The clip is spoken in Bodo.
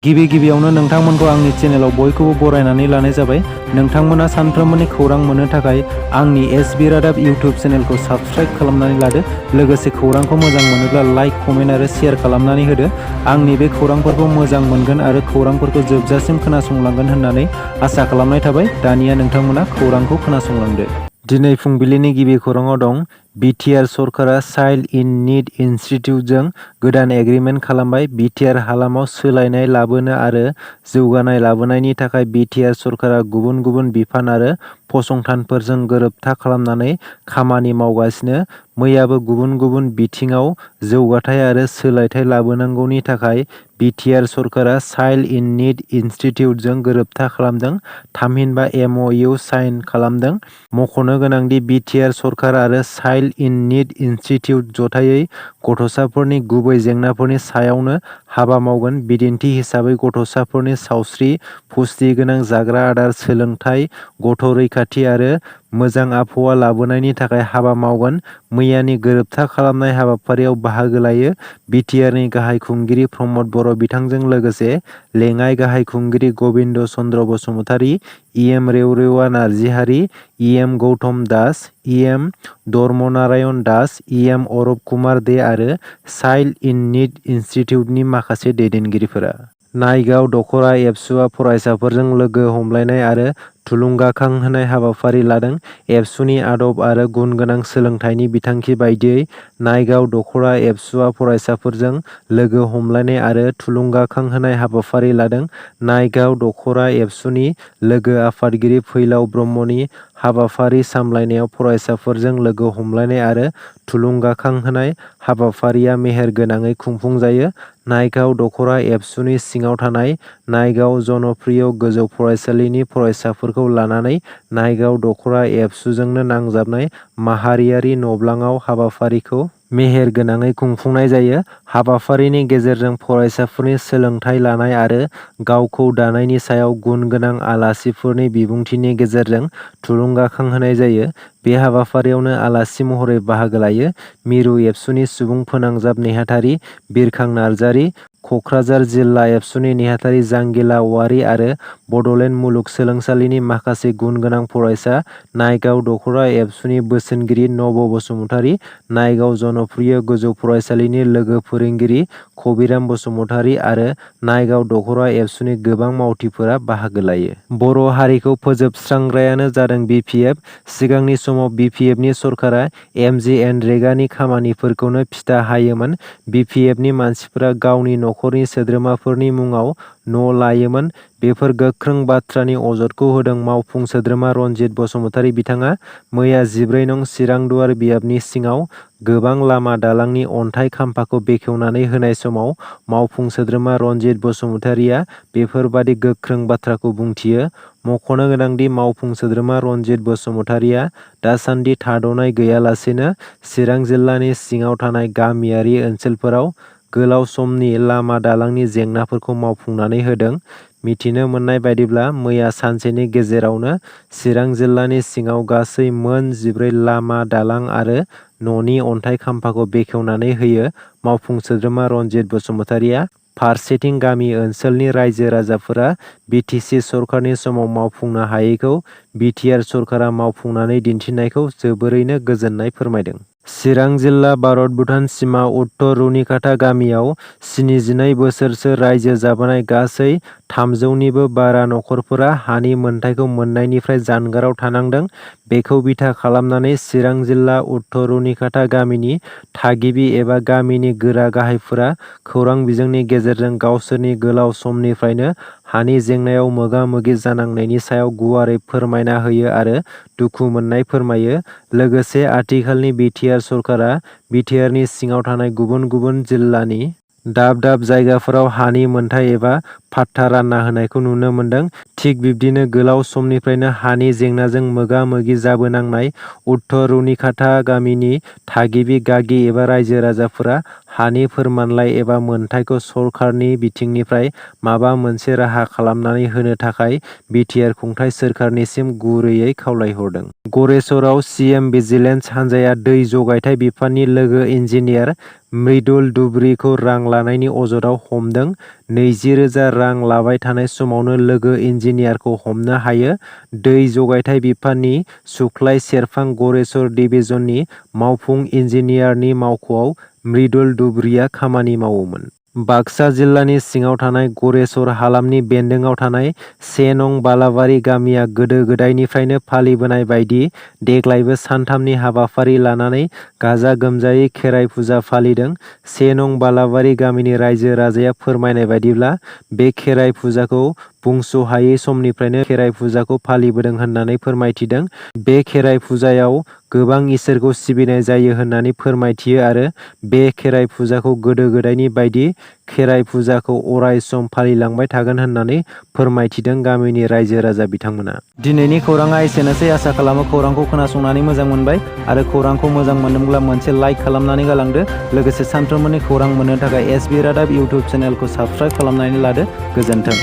गिबियावनो नोंथांमोनखौ आंनि चेनेलाव बयखौबो बरायनानै लानाय जाबाय। नोंथांमोना सानफ्रोमबोनि खौरां मोननो थाखाय आंनि एसबि रादाब इउटिउब चेनेलखौ साबस्क्राइब खालामनानै लादो। लोगोसे खौरांखौ मोजां मोनोब्ला लाइक, कमेन्ट आरो शेयार खालामनानै होदो। आंनि बे खौरांफोरखौ मोजां मोनगोन आरो खौरांफोरखौ जोबजासिम खोनासंलांगोन होननानै आसा खालामनाय थाबाय। दानिया नोंथांमोना खौरांखौ खोनासंलांदो। दिनै फुंबिलिनि गिबि खौराङाव दं। BTR सरकारा चाइल्ड इन नीड इनस्टिट्युटजों गोदान एग्रिमेन्ट खालामबाय। BTR हालामाव सोलायनाय लाबोनो आरो जौगानाय लाबोनायनि थाखाय BTR सरकारा गुबुन गुबुन बिफान आरो फसंथानफोरजों गोरोबथा खालामनानै खामानि मावगासिनो। मैयाबो गुबुन गुबुन बिथिङाव जौगाथाय आरो सोलायथाय लाबोनांगौनि थाखाय BTR सरकारा चाइल्ड इन नीड इनस्टिट्युटजों गोरोबथा खालामदों। थामहिनबा MOU साइन खालामदों। मख'नो गोनांदि BTR सरकार आरो चाइल्ड इन नीड इनस्टिट्युट जथायै गथ'साफोरनि गुबै जेंनाफोरनि सायावनो हाबा मावगोन। बिदिन्थि हिसाबै गथ'साफोरनि सावस्रि, पुष्टि गोनां जाग्रा आदार, सोलोंथाय, गथ' रैखाथि आरो मोजां आबहावा लाबोनायनि थाखाय हाबा मावगोन। मैयानि गोरोबथा खालामनाय हाबाफारियाव बाहागो लायो BTRनि गाहाय खुंगिरि प्रमद बर' बिथांजों लोगोसे लेङाइ गाहाय खुंगिरि Gobinda Chandra Basumatary, EM रेवरेवा नार्जिहारी, EM Gautam Das, EM Dharmnarayan Das, EM अरब कुमार दे आरो चाइल्ड इन नीड इनस्टिट्युटनि माखासे दैदेनगिरिफोरा। नायगाव दख'रा एबसुआ फरायसाफोरजों लोगो हमलायनाय आरो थुलुंगाखांहोनाय हाबाफारि लादों। एबसुनि आदब आरो गुन गोनां सोलोंथाइनि बिथांखि बायदियै नायगाव दख'रा एबसुआ फरायसाफोरजों लोगो हमलायनाय आरो थुलुंगाखांहोनाय हाबाफारि लादों। नायगाव दख'रा एबसुनि लोगो आफादगिरि फैलाव ब्रह्मनि हाबाफारि सामलायनायाव फरायसाफोरजों लोगो हमलायनाय आरो थुलुंगाखांहोनाय हाबाफारिया मेहेर गोनाङै खुंफुंजायो। नायगाव दख'रा एबसुनि सिङाव थानाय नायगाव जनप्रिय गोजौ फरायसालिनि फरायसाफोरखौ लानानै नायगाव दख'रा एबसुजोंनो नांजाबनाय माहारियारि नब्लाङाव हाबाफारिखौ मेहेर गोनाङै खुंफुंनाय जायो। हाबाफारिनि गेजेरजों फरायसाफोरनि सोलोंथाइ लानाय आरो गावखौ दानायनि सायाव गुन गोनां आलासिफोरनि बिबुंथिनि गेजेरजों थुलुंगाखांहोनाय जायो। बे हाबाफारियावनो आलासि महरै बाहागो लायो मिरु एबसुनि सुबुं फोनांजाब नेहाथारि बिरखां नार्जारी, क'क्राझार जिल्ला एबसुनि नेहाथारि जांगिला औवारी आरो बड'लेण्ड मुलुगसोलोंसालिनि माखासे गुन गोनां फरायसा। नायगाव दख'रा एबसुनि बोसोनगिरि नब बसुमतारी, नायगाव जनप्रिय गोजौ फरायसालिनि लोगो फोरोंगिरि कबिराम बसुमतारी आरो नायगाव दख'रा एबसुनि गोबां मावथिफोरा बाहागो लायो। बर' हारिखौ फोजोबस्रांग्रायानो जादों BPF। सिगांनि समाव BPFनि सरकारा MGNरेगानि खामानिफोरखौनो फिथा हायोमोन। BPFनि मानसिफोरा गावनि नखरनि सोद्रोमाफोरनि मुङाव न' लायोमोन। बेफोर गोख्रों बाथ्रानि अजदखौ होदों मावफुं सोद्रोमा रनजित बसुमतारी बिथाङा। मैया 14 नं चिरां दुवार बियाबनि सिङाव गोबां लामा दालांनि अन्थाइ खाम्फाखौ बेखेवनानै होनाय समाव मावफुं सोद्रोमा रनजित बसुमतारीया बेफोरबादि गोख्रों बाथ्राखौ बुंथियो। मख'नो गोनांदि मावफुं सोद्रोमा रनजित बसुमतारीया दासान्दि थाद'नाय गैयालासेनो चिरां जिल्लानि सिङाव थानाय गामियारि ओनसोलफोराव गोलाव समनि लामा दालांनि जेंनाफोरखौ मावफुंनानै होदों। मिथिनो मोननाय बायदिब्ला मैया सानसेनि गेजेरावनो चिरां जिल्लानि सिङाव गासै मोन 14 लामा दालां आरो न'नि अन्थाइ खाम्फाखौ बेखेवनानै होयो मावफुं सोद्रोमा रनजित बसुमतारीया। फारसेथिं गामि ओनसोलनि रायजो राजाफोरा BTC सरकारनि समाव मावफुंनो हायैखौ BTR सरकारा मावफुंनानै दिन्थिनायखौ जोबोरैनो गोजोननाय फोरमायदों। चिरां जिल्ला भारत-भुटान सिमा उत्तर रुनिकाटा गामियाव 79 बोसोरसो रायजो जाबोनाय गासै 300निबो बारा नखरफोरा हानि मोनथायखौ मोननायनिफ्राय जानगाराव थानांदों। बेखौ बिथा खालामनानै चिरां जिल्ला उत्तर रुनिकाटा गामिनि थागिबि एबा गामिनि गोरा गाहायफोरा खौरां बिजोंनि गेजेरजों गावसोरनि गोलाव समनिफ्रायनो हानि जेंनायाव मोगा-मोगि जानांनायनि सायाव गुवारै फोरमायना होयो आरो दुखु मोननाय फोरमायो। लोगोसे आथिखालनि BTR सरकारा BTRनि सिङाव थानाय गुबुन गुबुन जिल्लानि दाब दाब जायगाफोराव हानि मोनथाय एबा पाट्टा रानना होनायखौ नुनो मोनदों। थिग बिब्दिनो गोलाव समनिफ्रायनो हानि जेंनाजों मोगा-मोगि जाबोनांनाय उत्तर रुनिकाटा गामिनि थागिबि गागि एबा रायजो राजाफोरा हानि फोरमानलाइ एबा मोनथायखौ सरकारनि बिथिंनिफ्राय माबा मोनसे राहा खालामनानै होनो थाखाय BTR खुंथाय सोरखारनिसिम गुरैयै खावलायहरदों। गरेस्वराव CM भिजिलेन्स हानजाया दै जगायथाय बिफाननि लोगो इन्जिनियार मृदुल दुबरीखौ रां लानायनि अजदआव हमदों। 20,000 रां लाबाय थानाय समावनो लोगो इन्जिनियारखौ हमनो हायो। दै जगायथाय बिफाननि सुख्लाय सेरफां गरेस्वर डिभिजननि मावफुं इन्जिनियारनि मावख'आव मृदुल दुब्रिया खामानि मावोमोन। बाक्सा जिल्लानि सिङाव थानाय गरेस्वर हालामनि बेन्दोंआव थानाय 1 नं बालाबारि गामिया गोदो गोदायनिफ्रायनो फालिबोनाय बायदि देग्लायबो सानथामनि हाबाफारि लानानै गाजा गोमजायै खेराइ फुजा फालिदों। 1 नं बालाबारि गामिनि रायजो राजाया फोरमायनाय बायदिब्ला बे खेराइ फुजाखौ बुंस'हायै समनिफ्रायनो खेराइ फुजाखौ फालिबोदों होननानै फोरमायथिदों। बे खेराइ फुजायाव गोबां इसोरखौ सिबिनाय जायो होननानै फोरमायथियो आरो बे खेराइ फुजाखौ गोदो गोदायनि बायदि खेराइ फुजाखौ अराय सम फालिलांबाय थागोन होननानै फोरमायथिदों गामिनि रायजो राजा बिथांमोना। दिनैनि खौराङा एसेनोसै। आसा खालामो खौरांखौ खोनासंनानै मोजां मोनबाय आरो खौरांखौ मोजां मोनदोंब्ला मोनसे लाइक खालामनानै गालांदो। लोगोसे सानफ्रोमबोनि खौरां मोननो थाखाय SB रादाब इउटुब चेनेलखौ साबस्क्राइब खालामनानै लादो। गोजोन्थों।